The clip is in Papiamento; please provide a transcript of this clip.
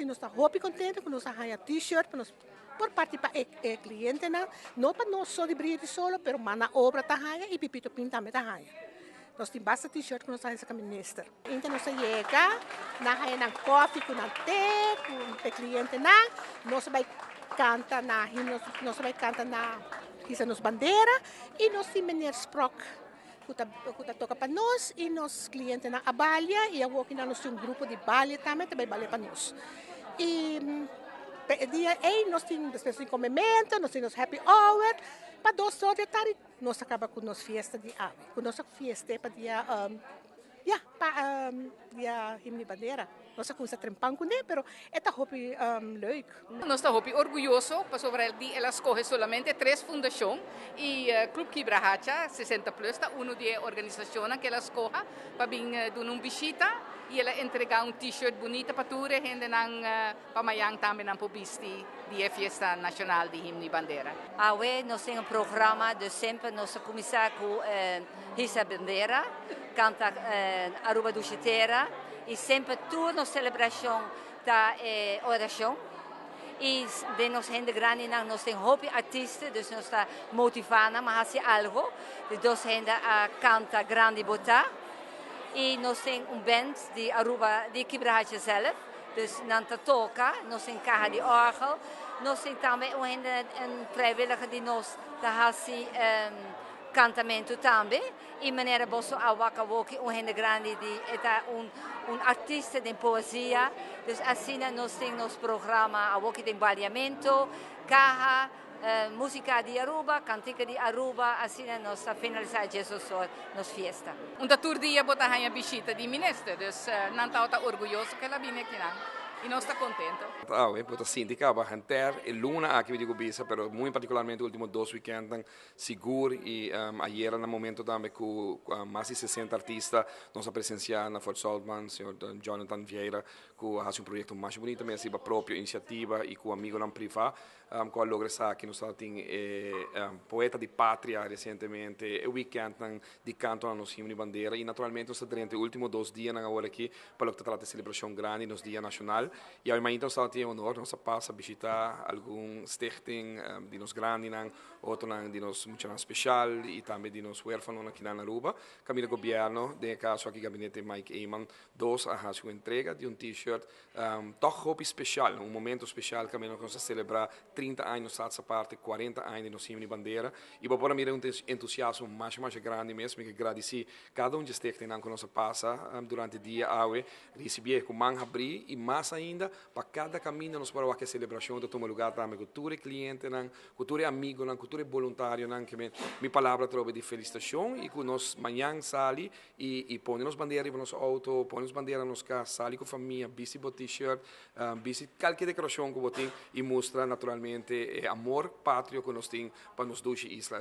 Nos ta hopi contento cu nos a haya t-shirt pa nos por parti pa e clientenan, no pa nos so di Bria di Solo, pero Man na Obra ta haya y Pipito Pin tambe ta haya. Nos tin basta t-shirt cu nos a haya saca minister. Inta nos a yega, nan haya nan koffie cu nan te, cu e clientenan, nos a bay canta na himno, nos a bay canta na hisa nos bandera y nos tin meneer Sprok cu ta toca pa nos y nos clientenan a balia y awor cu nos tin un grupo di balia tambe ta bay balia pa nos. Y e dia ey nos tin despues tin comemento, nos tin happy hour, pa 2 or di atardi nos a caba cu nos fiesta di awe. Cu nos fiesta pa dia ja, pa dia himno bandera. Nos a cuminsa trempan cune, pero e ta hopi leuk. Nos ta hopi orguyoso pasobra el a scoge solamente tres fundacion y Club Kibrahacha 60 Plus ta un di e organisacion cu el a scoge pa bin duna un bishita y el a entrega un t-shirt bunita pa tur hendenan pa mañan tambe nan por bisti di fiesta nacional di himno bandera. Awe nos tin un programa di semper, nos a cuminsa cu Hisa Bandera, canta Aruba Dushi Tera y semper tur nos celebracion ta oracion. Y di nos hende grandi nos tin hopi artista, dus nos ta motiva pa haci algo. Di dos hende a canta Grandi Bo Ta. Y nos tin un band di Aruba, di Kibrahacha zelf. Dus nan ta toca, nos tin caha di orgel. Nos tin tambe un hende, un vrijwilliger di nos ta haci cantamento tambe. Y manera boso a wak awoki un hende grandi di ta un artista di poesia. Dus asina nos tin nos programa awoki di baliamento, caha, musica di Aruba, cantica di Aruba, asina nos ta finalisa nos fiesta. Unda tur dia bo ta haya bishita di minister, dus nan ta orguyoso cu el a bini aki nan. Y nos ta contento. Ah, bo ta sinti caba henter e luna aki di bisa, pero muy particularmente ultimo 2 weekend sigur y ayera na momento tambe cu mas di 60 artista nos a presencia na Fort Saltman, señor Jonathan Vieira, cu a haci un proyecto mas bunita mes, e propio iniciativa y cu amigonan priva, cu a logra cu nos tin poeta di patria recientemente, e weekend di canto na nos himno bandera y naturalmente nos durante e ultimo 2 dianan awor aki pa loke ta trata celebracion grandi nos dia nacional y awe nos tin honor, nos a pasa bishita algun stichting di nos grandinan, otronan di nos muchanan special y tambe di nos huerfanonan aki na Aruba. Caminda gobierno, den caso aki gabinete Mike Eman 2, a haci un entrega di un t-shirt toch hopi special, un momento special caminda nos a celebra 30 aña nos aparte, 40 aña di nos himno bandera y pa por mira un entusiasmo mas mas grandi mes. Mi gradici cada un di stichting cu nos a pasa durante dia awe, ricibi cu man habri y mas ainda pa cada caminda nos por e celebracion ta tuma luga tambe cu tur clientenan, cu tur amigonan, cu tur voluntarionan cu mi palabra trobe di felicitacion y cu nos mañan sali y pone nos bandera riba nos auto, pone nos bandera na nos cas, sali cu famia, bisti bo t-shirt, bisti cualkier decoracion cu bo tin y mustra naturalmente amor patrio cu nos tin pa nos dushi isla.